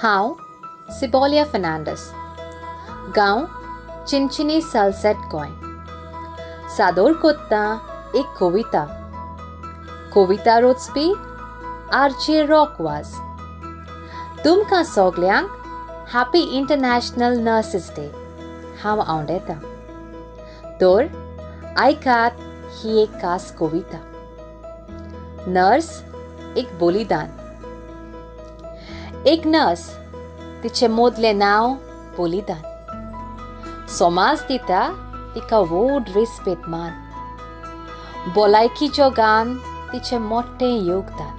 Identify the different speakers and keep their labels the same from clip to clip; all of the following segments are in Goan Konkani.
Speaker 1: हांव सिबोलिया फर्नांडीस, गांव चिंचिनी, सालसेट, गोंय. सादोर कोत्ता एक कविता. कविता रचपी आर जे रॉक वाज. तुमकां सगल्यांक हॅपी इंटरनॅशनल नर्सीस डे हांव आवडेता. तर आयकात ही एक खास कविता, नर्स एक बलिदान. एक नर्स, तिचें मोदलें नांव बलिदान. समाज दिता तिका व्हड रेस्पेद मान. भलायकी जगान तिचें मोठें योगदान.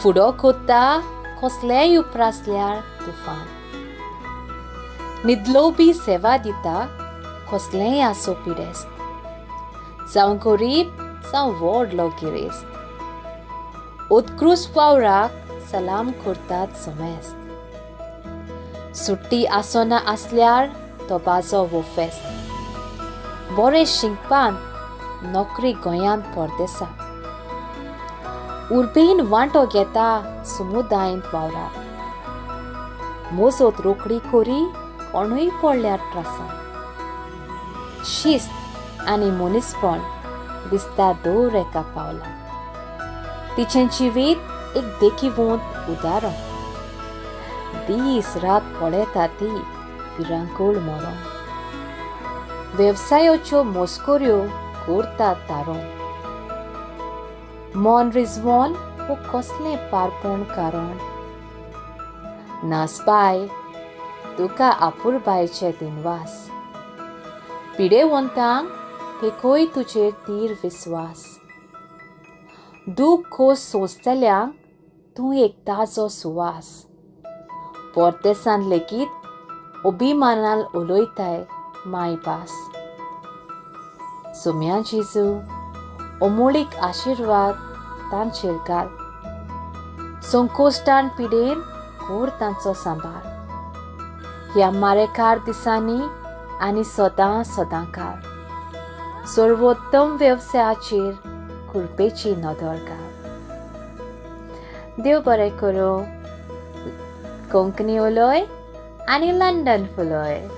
Speaker 1: फुडो कोत्ता कसलेंय उप्रासल्यार तुफान. निदलोबी सेवा दिता कसलेंय आसो पिडेस्त, जावं गरीब जावं व्हडलो गिरेस्त. उत्कृश्ट वावराक सलाम करतात समेस्त. सुट्टी आसना आसल्यार तो बाजो वो फेस्त. बरें शिकपान नोकरी गोंयांत परदेसांत. उर्बेन वांटो घेता समुदायंत वावराक. मोजत रोखडी कोरी कोणूय पडल्यार त्रासान. शिस्त आनी मनीसपण दिसता दर एका पावलार. तिचें जिवीत एक देखीवंत उदाहरण. दीस रात पळयता ती भिरांकूळ मरण. वेवसायाच्यो मस्कऱ्यो करतात तारण. मन रिजवण वो कसलें पारपण कारण. नर्सबाय, तुका अपुरबायचे दिनवास. पिडेवंतांक तेकय तुजेर तीर विस्वास. दूख खोस सोंसतल्यांक तूं एक ताजो सुवास. परदेसान लेगीत अभिमानान उलयताय मायभास. सोम्या जेजू, अमोळीक आशिर्वाद तांचेर घाल. संकोश्टान पिडेन कोर तांचो सांबाळ. ह्या मारेकार दिसांनी आनी सदां सदां काळ सर्वोत्तम वेवसायाचेर कृपेची नदर घाल. देव बरें करूं. कोंकणी उलय आनी लंडन फुलय.